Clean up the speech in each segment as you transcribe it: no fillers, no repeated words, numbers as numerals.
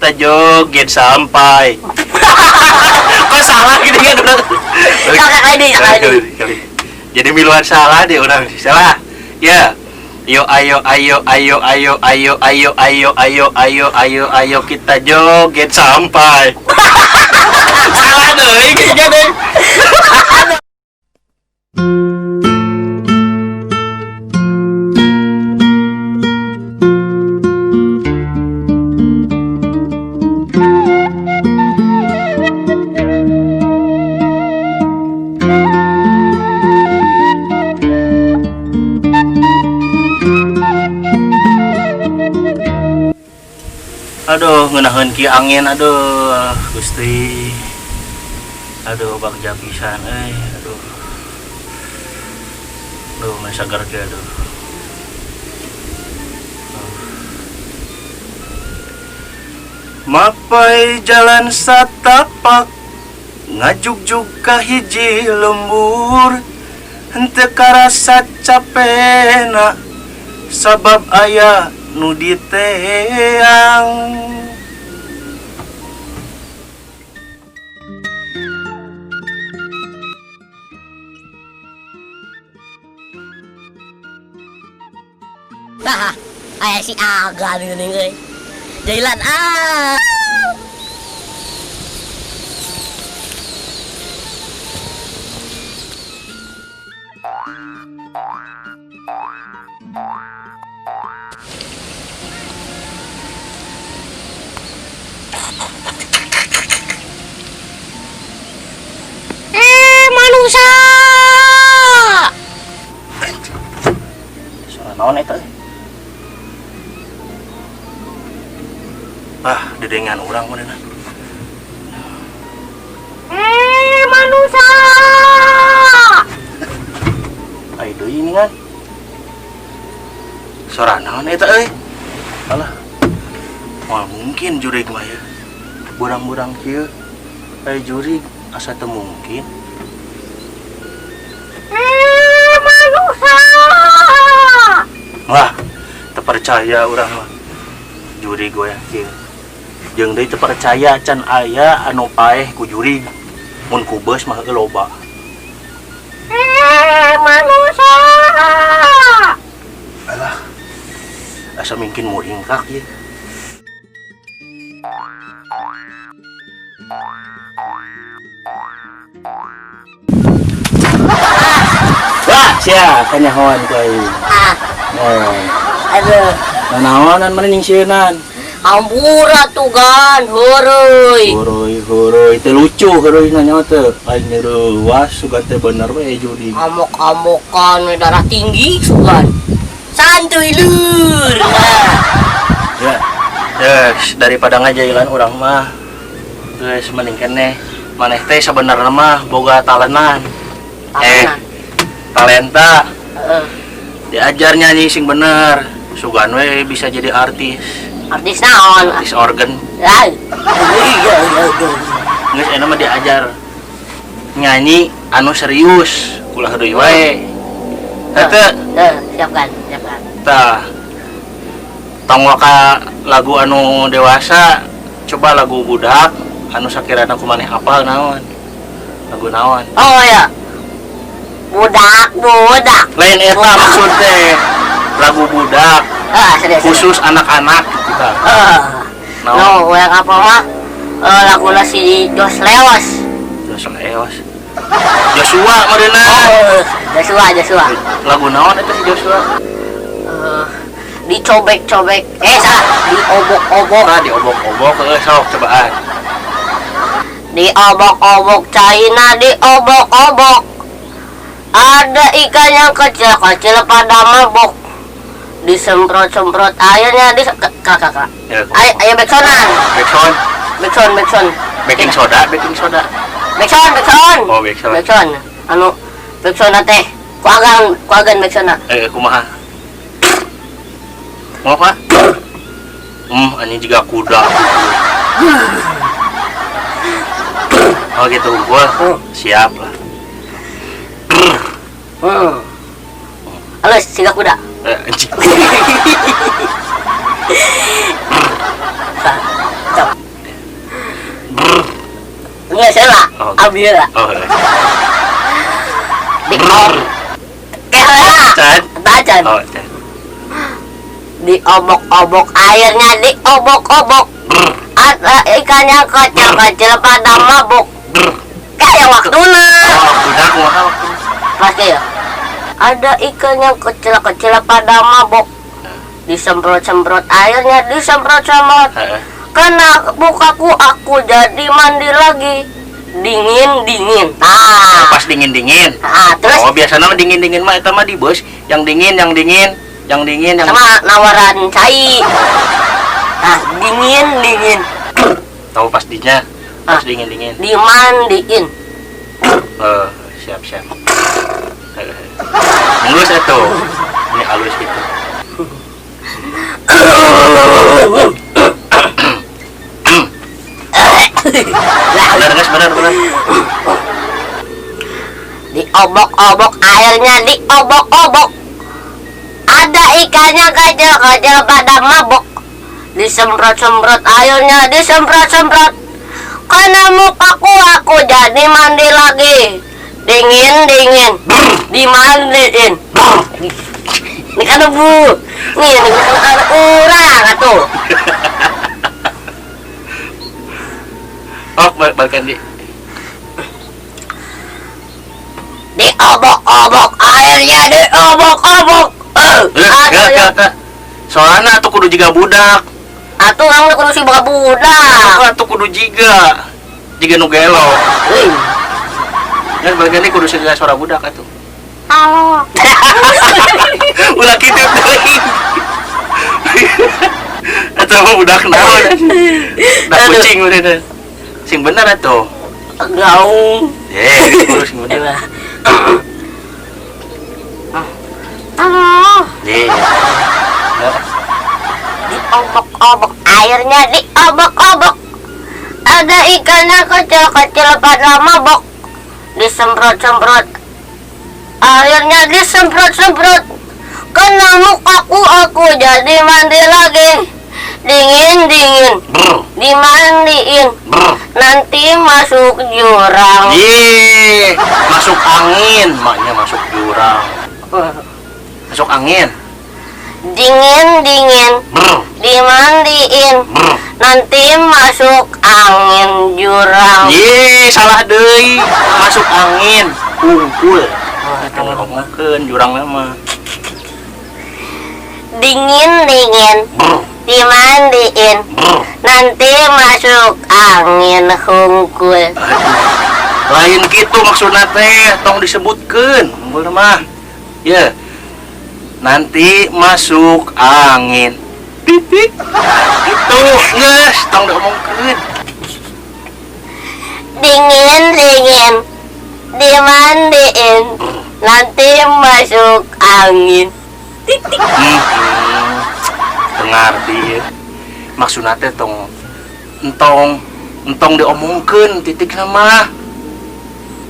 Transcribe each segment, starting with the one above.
kita joget sampai. Kok salah gitu kan orang? Kali kali kali. Jadi miluan salah deh orang salah. Ya. Yo ayo ayo ayo ayo ayo ayo ayo ayo ayo ayo ayo kita joget sampai. Salah deh, kayaknya deh. Aduh, ngeunaheun kieu angin, aduh, Gusti. Aduh, bagja pisan euy, aduh. Aduh, mah sagar kieu aduh. Mapai jalan satapak ngajugjug ka hiji lembur, henteu karasa capena sabab aya nu diteang. Nah, aya si Agan geuning euy. Jailan ah. Manusia. Suara naon eta? Ah, dedengan urang meureunna. Manusia. Ai deui ini kan. Suara naon eta euy? Alah. Moal mungkin jurig mah ya. Burang-burang kieu. Ai jurig asa teu mungkin. Manusia. Wah, terpercaya urang mah. Jurig we kieu. Jeung deui teu percaya can aya anu paeh ku jurig. Mun ku beus mah heueuh loba. Manusia. Alah. Asa mungkin muringkak ieu. Wah, sia kanyahoan ku aing. Ah. Aduh. Nanaonan mana nyingsieunan? Hampura tuh gan, heureui. Heureui, heureui teu lucu heureui nanya teh. Aing reuas sugan teh bener we judi. Amok-amokan we darah tinggi sugan. Santuy lur. Ya. Yes, daripada ngajailan urang mah. Geus mending keneh maneh teh sabenerna mah boga talenan. Talenta. Heeh. Diajar nyanyi sing bener. Sugan we bisa jadi artis. Artis naon? Artis organ. Iya. Geus enak mah diajar nyanyi anu serius, ulah deui wae. Henteu. Heuh, siap kan, siap kan. Tah. Tong waka lagu anu dewasa, coba lagu budak anu sakirana ku maneh hafal naon? Lagu naon? Oh ya. Budak, budak. Lain eta maksud teh. Lagu budak. Ah, serius, khusus anak-anak gitu ta. No, yang apa mah? Laguna si Jos Leos. Jos Leos. Joshua meureunna. Oh, Joshua, Joshua. Lagu naon eta si Joshua? Dicobek-cobek. Salah, diobok-obok. Ah, diobok-obok, heuh sok cobaan. Diobok-obok China, diobok-obok. Ada ikan yang kecil-kecil pada mabok. Disemprot-semprot airnya di kakak. Ya, ayo backsonan. Backsound. Backsound, backsound. Baking soda, baking soda. Backsound, backsound. Oh, backsound. Backsound. Anu backsound teh. Kuagan, kuagan backsound. Kumaha? Mau apa? Ini juga kuda. Oh gitu, gua siap lah. Halus, siga kuda. Anjing. Cok. Brr. Enggak salah. Oh. Ambil lah. Oh. Di Brr. Kayak Can. Tacan. Oh, can. Diobok-obok airnya diobok-obok. Brr. Ada ikannya kecil-kecil pada mabuk. Brr. Kayak waktuna. Oh, waktuna kumaha waktuna? Pasti ya. Ada ikan yang kecil-kecil pada mabuk. Disemprot-semprot airnya, disemprot-semprot. Heeh. Kena mukaku aku jadi mandi lagi. Dingin-dingin. Nah. Pas dingin-dingin. Nah, terus Oh, biasanya mah dingin-dingin mah eta mah di bus, yang dingin, yang dingin, yang dingin, yang sama nawaran cai. Nah, dingin-dingin. Tahu pas dinya, pas Ah. dingin-dingin. Dimandiin. Eh, siap, siap. Halus itu. Ini halus gitu. Benar, guys, benar, benar. Diobok-obok airnya diobok-obok. Ada ikannya kecil-kecil pada mabok. Disemprot-semprot airnya disemprot-semprot. Kena mukaku aku jadi mandi lagi. Dingin-dingin. Dimandiin. Ini kan bu. Nih, ini kan urang atuh. Oh, balikan di. Diobok-obok airnya diobok-obok. Eh, soalnya atuh kudu jiga budak. Atuh kamu kudu si budak. Atuh kudu jiga. Jiga nu gelo. Euy. Ya balikan di kudu siga suara budak atuh. Halo. Ulah kitu teuing. Atuh mah budak naon? Budak kucing udah teh. Sing bener atuh. Gaung. Eh, kudu sing bener. Halo. Eh. Diobok-obok airnya diobok-obok. Ada ikannya kecil-kecil pada mabok. Disemprot-semprot airnya disemprot-semprot. Kena mukaku aku jadi mandi lagi. Dingin-dingin. Dimandiin. Brr. Nanti masuk jurang. Ye, masuk angin, maknya masuk jurang. Masuk angin. Dingin-dingin. Brr. Dimandiin. Brr. Nanti masuk angin jurang. Ye, salah deui. Masuk angin, hungkul. Tong ngomongkeun jurang mah. Dingin-dingin. Brr. Dimandiin. Brr. Nanti masuk angin hungkul. Lain gitu maksudna teh, tong disebutkeun. Hungkul mah. Ya. Nanti masuk angin. Titik. Itu geus tong diomongkeun. Dingin-dingin. Dimandiin. Nanti masuk angin. Titik. Ngarti ya. Maksudna teh tong entong entong diomongkeun titik mah.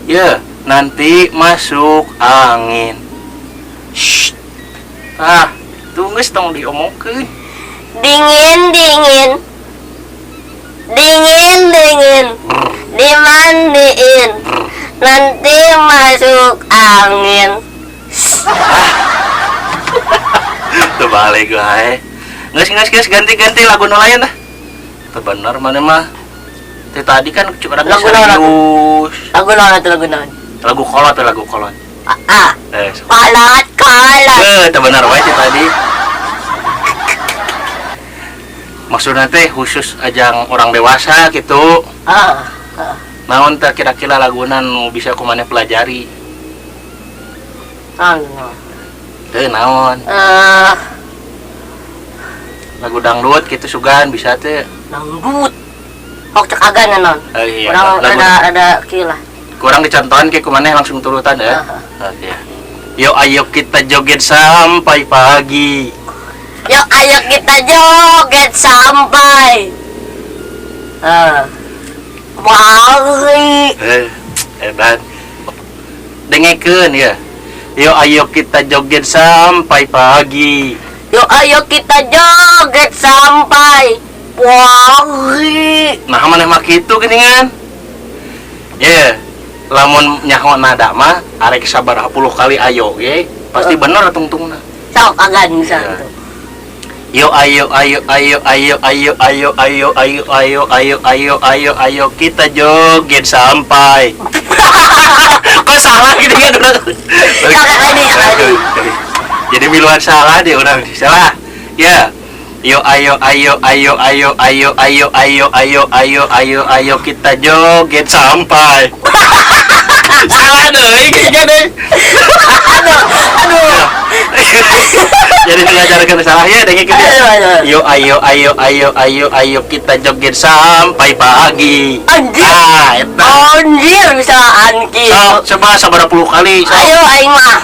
Ya, nanti masuk angin. Shh. Ah, tunggu tong diomongkeun. Dingin-dingin. Dingin-dingin. Dimandiin. Nanti masuk angin. Terbalik wae. Geus geus geus ganti-ganti lagu nu lain dah. Teu bener maneh mah. Teh tadi kan cuma Lagu serius. Lagu naon atuh lagu naon? Lagu kolot lagu kolot. Ah, Eh, kolot kolot. eh, teu bener wae teh tadi. Maksudnya teh khusus ajang orang dewasa gitu. Ah, Naon teh kira-kira laguna nu bisa ku maneh pelajari? naon naon. Teu naon? Lagu dangdut gitu sugan bisa teh. Dangdut. Hok cek agan naon. Eh, iya, Urang lagu ada kieu lah. Kurang dicontohan ke kumaneh langsung turutan ya. Oke. Yuk ayo kita joget sampai pagi. Yuk ayo kita joget sampai. Pagi. Hebat. Dengekeun ya. Yuk ayo kita joget sampai pagi. Yuk ayo kita joget sampai. Pagi. Nah, maneh mah kitu geuningan. Ye, lamun nyaho nada mah arek sabaraha puluh kali ayo ge, pasti bener tungtungna. Sok agan bisa Ya. tuh. Yo ayo ayo ayo ayo ayo ayo ayo ayo ayo ayo ayo ayo ayo kita joget sampai. Kok salah gitu kan orang? Jadi miluan salah deh orang salah. Ya. Yo ayo ayo ayo ayo ayo ayo ayo ayo ayo ayo ayo kita joget sampai. Salah deh, gitu deh. Aduh, aduh. Jadi mengajarkan salahnya dengan gitu. Yo ayo ayo ayo ayo ayo kita joget sampai pagi. Anjir. Ah, eta. Anjir bisa anjir. Sok coba sabaraha puluh kali. Sok. Ayo aing mah.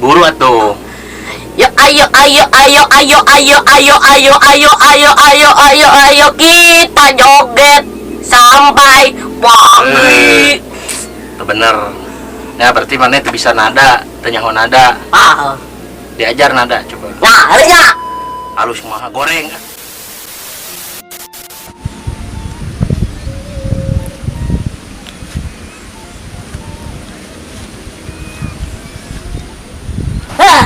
Buru atuh. Yo ayo ayo ayo ayo ayo ayo ayo ayo ayo ayo ayo ayo kita joget sampai pagi. Itu bener. Ya berarti mana itu bisa nada, teu nyaho nada. Ah. Diajar nada coba. Nah, harusnya. Halus mah goreng. Hah.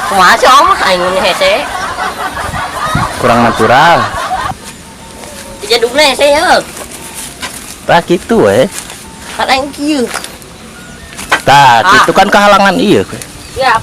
Kumaha sih om aing mun hese. Kurang natural. Jadugna hese ya. Tah kitu we. Kan aing kieu. Tah, Ah. kitu kan kehalangan ieu. Siap.